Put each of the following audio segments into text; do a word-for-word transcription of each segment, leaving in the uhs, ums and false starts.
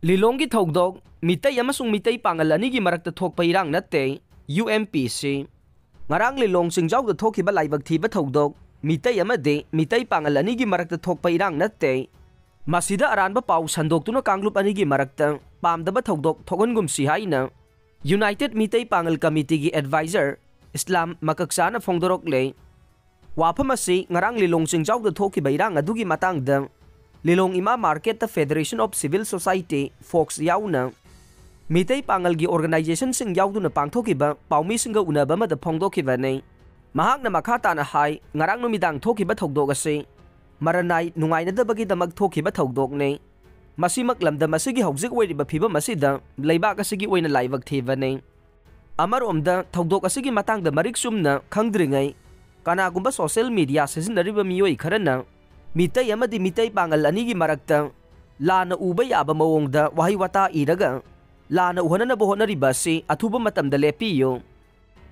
ꯂꯤꯂꯣꯡꯒꯤ ꯊꯧꯗꯣꯛ, ꯃꯤꯇꯩ ꯑꯃꯁꯨꯡ ꯃꯤꯇꯩ ꯄꯥꯉꯜ ꯑꯅꯤꯒꯤ ꯃꯔꯛꯇ ꯊꯣꯛꯄ ꯏꯔꯥꯡ ꯅꯠꯇꯦ, ꯌꯨ ꯑꯦꯝ ꯄꯤ ꯁꯤ꯫ ꯉꯔꯥꯡ ꯂꯤꯂꯣꯡ ꯆꯤꯡꯖꯥꯎꯗ ꯊꯣꯛꯈꯤꯕ ꯂꯥꯏꯕꯛ ꯊꯤꯕ ꯊꯧꯗꯣꯛ, ꯃꯤꯇꯩ ꯑꯃꯗꯤ ꯃꯤꯇꯩ ꯄꯥꯉꯜ ꯑꯅꯤꯒꯤ ꯃꯔꯛꯇ ꯊꯣꯛꯄ ꯏꯔꯥꯡ ꯅꯠꯇꯦ꯫ ꯃꯁꯤꯗ ꯑꯔꯥꯟꯕ ꯄꯥꯎ ꯁꯟꯗꯣꯛꯇꯨꯅ ꯀꯥꯡꯂꯨꯞ ꯑꯅꯤꯒꯤ ꯃꯔꯛꯇ ꯄꯥꯝꯗꯕ ꯊꯧꯗꯣꯛ ꯊꯣꯛꯍꯟꯒꯨꯝꯁꯤ ꯍꯥꯏꯅ United ꯃꯤꯇꯩ ꯄꯥꯉꯜ ꯀꯃꯤꯇꯤꯒꯤ advisor ꯏꯁꯂꯥꯝ ꯃꯀꯛꯆꯥꯅ ꯐꯣꯡꯗꯣꯔꯛꯂꯦ꯫ ꯋꯥꯐꯝ ꯑꯁꯤ ꯉꯔꯥꯡ ꯂꯤꯂꯣꯡ ꯆꯤꯡꯖꯥꯎꯗ ꯊꯣꯛꯈꯤꯕ ꯏꯔꯥꯡ ꯑꯗꯨꯒꯤ ꯃꯇꯥꯡꯗ ꯂꯤꯂꯣꯡ ꯏꯃꯥ ꯃꯥꯔꯀꯦꯠꯇ Federation of Civil Society, fox ꯌꯥꯎꯅ ꯃꯤꯇꯩ ꯄꯥꯉꯜꯒꯤ organizationꯁꯤꯡ ꯌꯥꯎꯗꯨꯅ ꯄꯥꯡꯊꯣꯛꯈꯤꯕ ꯄꯥꯎꯃꯤꯁꯤꯡꯒ ꯎꯅꯕ ꯑꯃꯗ ꯐꯣꯡꯗꯣꯛꯈꯤꯕꯅꯤ꯫ ꯃꯍꯥꯛꯅ ꯃꯈꯥ ꯇꯥꯅ ꯍꯥꯏ, ꯉꯔꯥꯡ ꯅꯨꯃꯤꯗꯥꯡ ꯊꯣꯛꯈꯤꯕ ꯊꯧꯗꯣꯛ ꯑꯁꯤ ꯃꯔꯅꯥꯏ ꯅꯨꯡꯉꯥꯏꯅꯗꯕꯒꯤꯗꯃꯛ ꯊꯣꯛꯈꯤꯕ ꯊꯧꯗꯣꯛꯅꯤ꯫ ꯃꯁꯤꯃꯛ ꯂꯝꯗꯝ ꯑꯁꯤꯒꯤ ꯍꯧꯖꯤꯛ ꯑꯣꯏꯔꯤꯕ ꯐꯤꯕꯝ ꯑꯁꯤꯗ ꯂꯩꯕꯥꯛ ꯑꯁꯤꯒꯤ ꯑꯣꯏꯅ ꯂꯥꯏꯕꯛ ꯊꯤꯕꯅꯤ꯫ ꯑꯃꯔꯣꯝꯗ ꯊꯧꯗꯣꯛ ꯑꯁꯤꯒꯤ ꯃꯇꯥꯡꯗ ꯃꯔꯤꯛ ꯆꯨꯝꯅ ꯈꯪꯗ꯭ꯔꯤꯉꯩ ꯀꯅꯥꯒꯨꯝꯕ social media ꯁꯤꯖꯤꯟꯅꯔꯤꯕ ꯃꯤꯑꯣꯏ ꯈꯔꯅ ꯃꯤꯇꯩ ꯑꯃꯗꯤ ꯃꯤꯇꯩ ꯄꯥꯉꯜ ꯑꯅꯤꯒꯤ ꯃꯔꯛꯇ ꯂꯥꯟꯅ ꯎꯕ ꯌꯥꯕ ꯃꯑꯣꯡꯗ ꯋꯥꯍꯩ ꯋꯥꯇꯥ ꯏꯔꯒ ꯂꯥꯟꯅ ꯎꯍꯟꯅꯅꯕ ꯍꯣꯠꯅꯔꯤꯕ ꯑꯁꯤ ꯑꯊꯨꯕ ꯃꯇꯝꯗ ꯂꯦꯞꯄꯤꯌꯨ꯫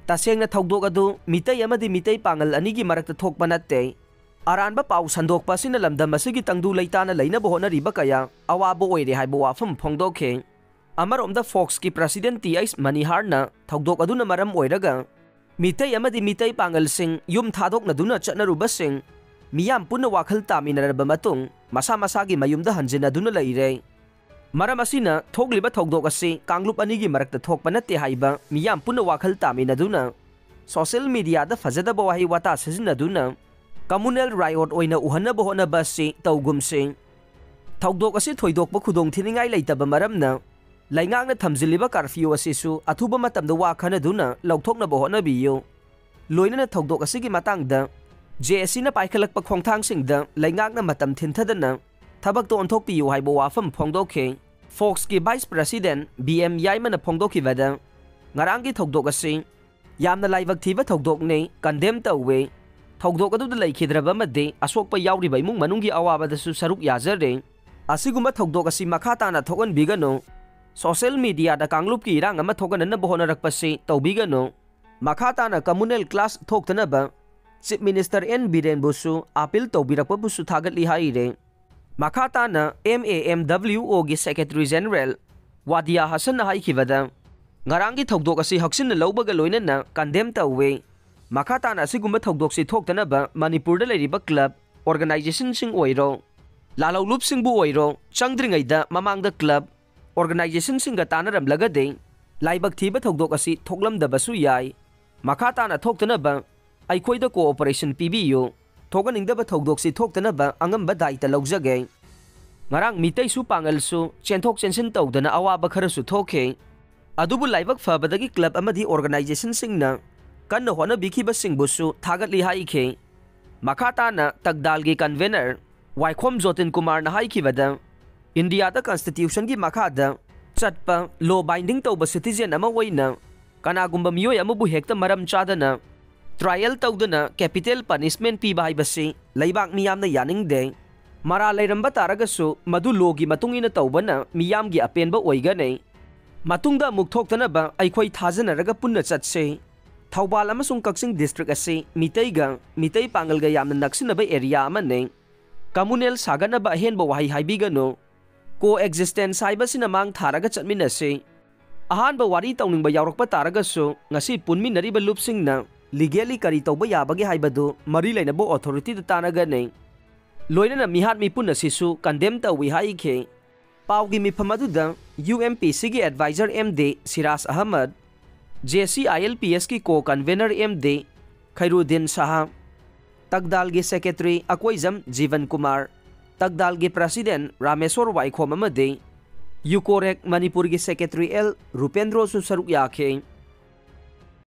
ꯇꯁꯦꯡꯅ ꯊꯧꯗꯣꯛ ꯑꯗꯨ ꯃꯤꯇꯩ ꯑꯃꯗꯤ ꯃꯤꯇꯩ ꯄꯥꯉꯜ ꯑꯅꯤꯒꯤ ꯃꯔꯛꯇ ꯊꯣꯛꯄ ꯅꯠꯇꯦ꯫ ꯑꯔꯥꯟꯕ ꯄꯥꯎ ꯁꯟꯗꯣꯛꯄ ꯑꯁꯤꯅ ꯂꯝꯗꯝ ꯑꯁꯤꯒꯤ ꯇꯪꯗꯨ ꯂꯩꯇꯥꯅ ꯂꯩꯅꯕ ꯍꯣꯠꯅꯔꯤꯕ ꯀꯌꯥ ꯑꯋꯥꯕ ꯑꯣꯏꯔꯦ ꯍꯥꯏꯕ ꯋꯥꯐꯝ ꯐꯣꯡꯗꯣꯛꯈꯤ꯫ ꯑꯃꯔꯣꯝꯗ ꯐꯣꯛꯁꯀꯤ president ꯇꯤ ꯑꯩꯆ ꯃꯅꯤꯍꯥꯔꯅ ꯊꯧꯗꯣꯛ ꯑꯗꯨꯅ ꯃꯔꯝ ꯑꯣꯏꯔꯒ ꯃꯤꯇꯩ ꯑꯃꯗꯤ ꯃꯤꯇꯩ ꯄꯥꯉꯜꯁꯤꯡ ꯌꯨꯝ ꯊꯥꯗꯣꯛꯅꯗꯨꯅ ꯆꯠꯅꯔꯨꯕꯁꯤꯡ ꯃꯤꯌꯥꯝ ꯄꯨꯟꯅ ꯋꯥꯈꯜ ꯇꯥꯃꯤꯟꯅꯔꯕ ꯃꯇꯨꯡ ꯃꯁꯥ ꯃꯁꯥꯒꯤ ꯃꯌꯨꯝꯗ ꯍꯟꯖꯤꯟꯅꯗꯨꯅ ꯂꯩꯔꯦ꯫ ꯃꯔꯝ ꯑꯁꯤꯅ ꯊꯣꯛꯂꯤꯕ ꯊꯧꯗꯣꯛ ꯑꯁꯤ ꯀꯥꯡꯂꯨꯞ ꯑꯅꯤꯒꯤ ꯃꯔꯛꯇ ꯊꯣꯛꯄ ꯅꯠꯇꯦ ꯍꯥꯏꯕ ꯃꯤꯌꯥꯝ ꯄꯨꯟꯅ ꯋꯥꯈꯜ ꯇꯥꯃꯤꯟꯅꯗꯨꯅ social media ꯗ ꯐꯖꯗꯕ ꯋꯥꯍꯩ ꯋꯥꯇꯥ ꯁꯤꯖꯤꯟꯅꯗꯨꯅ communal riot ꯑꯣꯏꯅ ꯎꯍꯟꯅꯕ ꯍꯣꯠꯅꯕ ꯑꯁꯤ ꯇꯧꯒꯨꯝꯁꯤ꯫ ꯊꯧꯗꯣꯛ ꯑꯁꯤ ꯊꯣꯏꯗꯣꯛꯄ ꯈꯨꯗꯣꯡꯊꯤꯅꯤꯡꯉꯥꯏ ꯂꯩꯇꯕ ꯃꯔꯝꯅ ꯂꯩꯉꯥꯛꯅ ꯊꯝꯖꯤꯜꯂꯤꯕ curfew ꯑꯁꯤꯁꯨ ꯑꯊꯨꯕ ꯃꯇꯝꯗ ꯋꯥ ꯈꯟꯅꯗꯨꯅ ꯂꯧꯊꯣꯛꯅꯕ ꯍꯣꯠꯅꯕꯤꯌꯨ꯫ ꯂꯣꯏꯅꯅ ꯊꯧꯗꯣꯛ ꯑꯁꯤꯒꯤ ꯃꯇꯥꯡꯗ ꯖꯦ ꯑꯦ ꯁꯤꯅ ꯄꯥꯏꯈꯠꯂꯛꯄ ꯈꯣꯡꯊꯥꯡꯁꯤꯡꯗ ꯂꯩꯉꯥꯛꯅ ꯃꯇꯝ ꯊꯤꯟꯊꯗꯅ ꯊꯕꯛꯇ ꯑꯣꯟꯊꯣꯛꯄꯤꯌꯨ ꯍꯥꯏꯕ ꯋꯥꯐꯝ ꯐꯣꯡꯗꯣꯛꯈꯤ꯫ ꯐꯣꯛꯁꯀꯤ vice president ꯕꯤ ꯑꯦꯝ ꯌꯥꯏꯃꯅ ꯐꯣꯡꯗꯣꯛꯈꯤꯕꯗ, ꯉꯔꯥꯡꯒꯤ ꯊꯧꯗꯣꯛ ꯑꯁꯤ ꯌꯥꯝꯅ ꯂꯥꯏꯕꯛ ꯊꯤꯕ ꯊꯧꯗꯣꯛꯅꯤ, condemn ꯇꯧꯏ꯫ ꯊꯧꯗꯣꯛ ꯑꯗꯨꯗ ꯂꯩꯈꯤꯗ꯭ꯔꯕ ꯑꯃꯗꯤ ꯑꯁꯣꯛꯄ ꯌꯥꯎꯔꯤꯕ ꯏꯃꯨꯡ ꯃꯅꯨꯡꯒꯤ ꯑꯋꯥꯕꯗꯁꯨ ꯁꯔꯨꯛ ꯌꯥꯖꯔꯤ꯫ ꯑꯁꯤꯒꯨꯝꯕ ꯊꯧꯗꯣꯛ ꯑꯁꯤ ꯃꯈꯥ ꯇꯥꯅ ꯊꯣꯛꯍꯟꯕꯤꯒꯅꯨ꯫ Social media ꯗ ꯀꯥꯡꯂꯨꯞꯀꯤ ꯏꯔꯥꯡ ꯑꯃ ꯊꯣꯛꯍꯟꯅꯅꯕ ꯍꯣꯠꯅꯔꯛꯄꯁꯤ ꯇꯧꯕꯤꯒꯅꯨ꯫ ꯃꯈꯥ ꯇꯥꯅ communal clash ꯊꯣꯛꯇꯅꯕ Chief Minister ꯑꯦꯟ ꯕꯤꯔꯦꯟꯕꯨꯁꯨ appeal ꯇꯧꯕꯤꯔꯛꯄꯕꯨꯁꯨ ꯊꯥꯒꯠꯂꯤ ꯍꯥꯏꯔꯦ꯫ ꯃꯈꯥ ꯇꯥꯅ MAMWO ꯒꯤ Secretary General ꯋꯥꯗꯤꯌꯥ ꯍꯁꯟꯅ ꯍꯥꯏꯈꯤꯕꯗ, ꯉꯔꯥꯡꯒꯤ ꯊꯧꯗꯣꯛ ꯑꯁꯤ ꯍꯛꯆꯤꯟꯅ ꯂꯧꯕꯒ ꯂꯣꯏꯅꯅ condemn ꯇꯧꯏ꯫ ꯃꯈꯥ ꯇꯥꯅ ꯑꯁꯤꯒꯨꯝꯕ ꯊꯧꯗꯣꯛꯁꯤ ꯊꯣꯛꯇꯅꯕ ꯃꯅꯤꯄꯨꯔꯗ ꯂꯩꯔꯤꯕ club, organization ꯁꯤꯡ ꯑꯣꯏꯔꯣ, ꯂꯥꯜꯍꯧꯂꯨꯞꯁꯤꯡꯕꯨ ꯑꯣꯏꯔꯣ, ꯆꯪꯗ꯭ꯔꯤꯉꯩꯗ ꯃꯃꯥꯡꯗ club, organization ꯁꯤꯡꯒ ꯇꯥꯟꯅꯔꯝꯂꯒꯗꯤ ꯂꯥꯏꯕꯛ ꯊꯤꯕ ꯊꯧꯗꯣꯛ ꯑꯁꯤ ꯊꯣꯛꯂꯝꯗꯕꯁꯨ ꯌꯥꯏ꯫ ꯃꯈꯥ ꯇꯥꯅ ꯊꯣꯛꯇꯅꯕ ꯑꯩꯈꯣꯏꯗ cooperation ꯄꯤꯕꯤꯌꯨ꯫ ꯊꯣꯛꯍꯟꯅꯤꯡꯗꯕ ꯊꯧꯗꯣꯛꯁꯤ ꯊꯣꯛꯇꯅꯕ ꯑꯉꯝꯕ ꯗꯥꯏꯇ ꯂꯧꯖꯒꯦ꯫ ꯉꯔꯥꯡ ꯃꯤꯇꯩꯁꯨ ꯄꯥꯡꯒꯜꯁꯨ ꯆꯦꯟꯊꯣꯛ ꯆꯦꯟꯁꯤꯟ ꯇꯧꯗꯅ ꯑꯋꯥꯕ ꯈꯔꯁꯨ ꯊꯣꯛꯈꯤ꯫ ꯑꯗꯨꯕꯨ ꯂꯥꯏꯕꯛ ꯐꯕꯗꯒꯤ club ꯑꯃꯗꯤ organization ꯁꯤꯡꯅ ꯀꯟꯅ ꯍꯣꯠꯅꯕꯤꯈꯤꯕꯁꯤꯡꯕꯨꯁꯨ ꯊꯥꯒꯠꯂꯤ ꯍꯥꯏꯈꯤ꯫ ꯃꯈꯥ ꯇꯥꯅ ꯇꯛꯗꯥꯜꯒꯤ convener ꯋꯥꯏꯈꯣꯝ ꯖꯣꯇꯤꯟ ꯀꯨꯃꯥꯔꯅ ꯍꯥꯏꯈꯤꯕꯗ, ꯏꯟꯗꯤꯌꯥꯗ constitution ꯒꯤ ꯃꯈꯥꯗ ꯆꯠꯄ law binding ꯇꯧꯕ citizen ꯑꯃ ꯑꯣꯏꯅ ꯀꯅꯥꯒꯨꯝꯕ ꯃꯤꯑꯣꯏ ꯑꯃꯕꯨ ꯍꯦꯛꯇ ꯃꯔꯝ ꯆꯥꯗꯅ trial ꯇꯧꯗꯨꯅ capital punishment ꯄꯤꯕ ꯍꯥꯏꯕꯁꯤ ꯂꯩꯕꯥꯛ ꯃꯤꯌꯥꯝꯅ ꯌꯥꯅꯤꯡꯗꯦ꯫ ꯃꯔꯥꯜ ꯂꯩꯔꯝꯕ ꯇꯥꯔꯒꯁꯨ ꯃꯗꯨ law ꯒꯤ ꯃꯇꯨꯡ ꯏꯟꯅ ꯇꯧꯕꯅ ꯃꯤꯌꯥꯝꯒꯤ ꯑꯄꯦꯟꯕ ꯑꯣꯏꯒꯅꯤ꯫ ꯃꯇꯨꯡꯗ ꯑꯃꯨꯛ ꯊꯣꯛꯇꯅꯕ ꯑꯩꯈꯣꯏ ꯊꯥꯖꯅꯔꯒ ꯄꯨꯟꯅ ꯆꯠꯁꯤ꯫ ꯊꯧꯕꯥꯜ ꯑꯃꯁꯨꯡ ꯀꯛꯆꯤꯡ district ꯑꯁꯤ ꯃꯤꯇꯩꯒ, ꯃꯤꯇꯩ ꯄꯥꯡꯒꯜꯒ ꯌꯥꯝꯅ ꯅꯛꯁꯤꯟꯅꯕ area ꯑꯃꯅꯤ꯫ Communal ꯁꯥꯒꯠꯅꯕ ꯑꯍꯦꯟꯕ ꯋꯥꯍꯩ ꯍꯥꯏꯕꯤꯒꯅꯨ꯫ Co-existence ꯍꯥꯏꯕꯁꯤꯅ ꯃꯥꯡ ꯊꯥꯔꯒ ꯆꯠꯃꯤꯟꯅꯁꯤ꯫ ꯑꯍꯥꯟꯕ ꯋꯥꯔꯤ ꯇꯧꯅꯤꯡꯕ ꯌꯥꯎꯔꯛꯄ ꯇꯥꯔꯒꯁꯨ, ꯉꯁꯤ ꯄꯨꯟꯃꯤꯟꯅꯔꯤꯕ ꯂꯨꯞꯁꯤꯡꯅ legally ꯀꯔꯤ ꯇꯧꯕ ꯌꯥꯕꯒꯦ ꯍꯥꯏꯕꯗꯨ ꯃꯔꯤ ꯂꯩꯅꯕ authority ꯗ ꯇꯥꯟꯅꯒꯅꯤ꯫ ꯂꯣꯏꯅꯅ ꯃꯤꯍꯥꯠ ꯃꯤꯄꯨꯟ ꯑꯁꯤꯁꯨ condemn ꯇꯧꯏ ꯍꯥꯏꯈꯤ꯫ ꯄꯥꯎꯒꯤ ꯃꯤꯐꯝ ꯑꯗꯨꯗ UMPC ꯒꯤ advisor MD Siraj Ahmad, JCILPS ꯀꯤ co-convener MD ꯈꯩꯔꯨꯗꯤꯟ ꯁꯍꯥ, ꯇꯛꯗꯥꯜꯒꯤ secretary ꯑꯀꯣꯏꯖꯝ ꯖꯤꯕꯟ ꯀꯨꯃꯥꯔ, ꯇꯛꯗꯥꯜꯒꯤ president ꯔꯥꯃꯦꯁꯣꯔ ꯋꯥꯏꯈꯣꯝ ꯑꯃꯗꯤ ꯌꯨꯀꯣꯔꯦꯛ ꯃꯅꯤꯄꯨꯔꯒꯤ secretary L ꯔꯨꯄꯦꯟꯗ꯭ꯔꯣꯁꯨ ꯁꯔꯨꯛ ꯌꯥꯈꯤ꯫